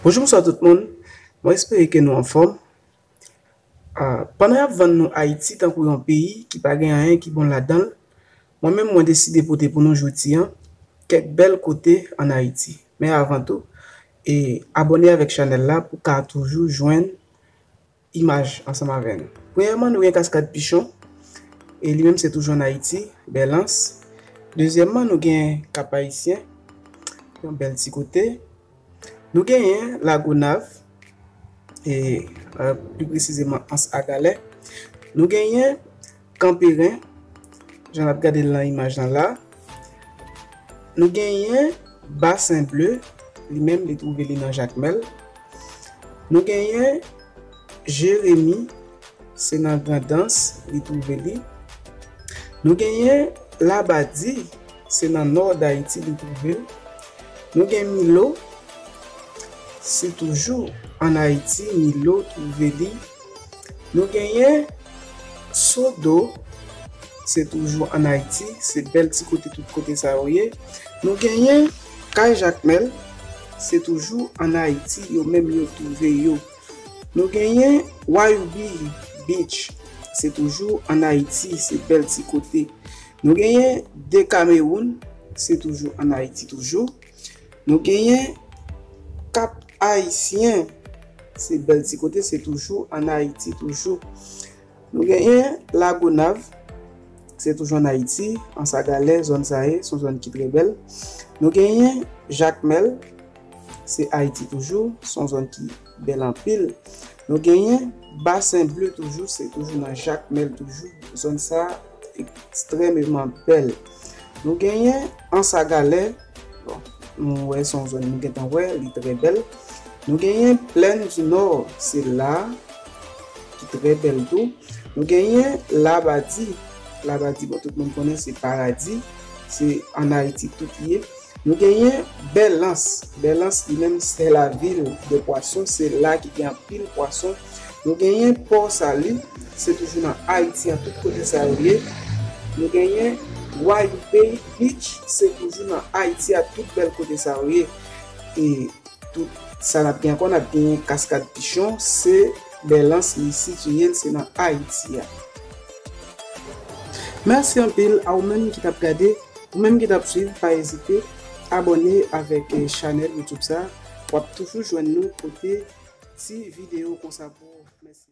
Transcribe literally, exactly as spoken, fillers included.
Bonjou, bonswa tout moun. Mwen espere ke nou anfòm. Ah, pandan y ap vann nou Ayiti tankou yon peyi ki pa gen anyen ki bon ladan l, mwen menm mwen deside pote pou nou jodi an kèk bèl kote ann Ayiti. Men avan tou, e abòne avèk chanèl la pou w ka toujou jwenn imaj ansanm avè nou. Premyèman, nou gen Kaskad Pichon, e li menm se toujou ann Ayiti, Bèlans. Dezyèmman, nou gen Kap Ayisyen, yon bèl ti kote. Nou genyen Lagonav, e, e, pli presizeman Anse à Galets. Nou genyen Kanperen, jan n ap gade l nan imaj lan la. Nou genyen Basen Ble, li menm li twouve li nan Jakmèl. Nou genyen Jeremi, se nan Grandans li twouve li. Nou genyen Labadi, se nan nò Dayiti li twouve l. Nou gen Milo, se toujou ann Ayiti Milo twouve li. Nou genyen Sodo, se toujou ann Ayiti, se bèl ti kote tout kote sa yo ye. Nou genyen Kay Jakmèl, se toujou ann Ayiti yo menm yo twouve yo. Nou genyen Wayoubi Beach, se toujou ann Ayiti, se bèl ti kote. Nou genyen Dekamewoun, se toujou ann Ayiti toujou. Nou genyen Kap Ayisyen, se bèl ti kote, se toujou ann Ayiti toujou. Nou genyen Lagonav, se toujou ann Ayiti, Anse à Galets, zòn sa ye, se yon zòn ki trè bèl. Nou genyen Jakmèl, se Ayiti toujou, se yon zòn ki bèl anpil. Nou genyen Basen Ble toujou, se toujou nan Jakmèl toujou. Zòn sa ekstrèmeman bèl. Nou genyen Anse à Galets, bon, nou wè se yon zòn nou gentan wè, li trè bèl. Nou genyen Plaine du Nord, se la ki trè bèl tou. Nou genyen Labadi. Labadi, bon, tout moun konnen se paradi, se ann Ayiti tout li ye. Nou genyen Bèlans. Bèlans li menm c'est la ville des poissons, se la ki gen anpil pwason. Nou genyen Pò Sali, se toujou nan Ayiti an tout kote sa yo ye. Nou genyen Wayou Bay Beach, se toujou nan Ayiti a tout bèl kote sa yo ye. E tout sa n ap gen ankò, n ap genyen Kaskad Pichon, se Bèlans li sitiye l, se nan Ayiti a. Mèsi anpil a ou menm ki t ap gade, ou menm ki t ap swiv, pa ezite abòne avèk, eh, chanèl YouTube sa. W ap toujou jwenn nou pote ti videyo konsa pou ou. Mèsi.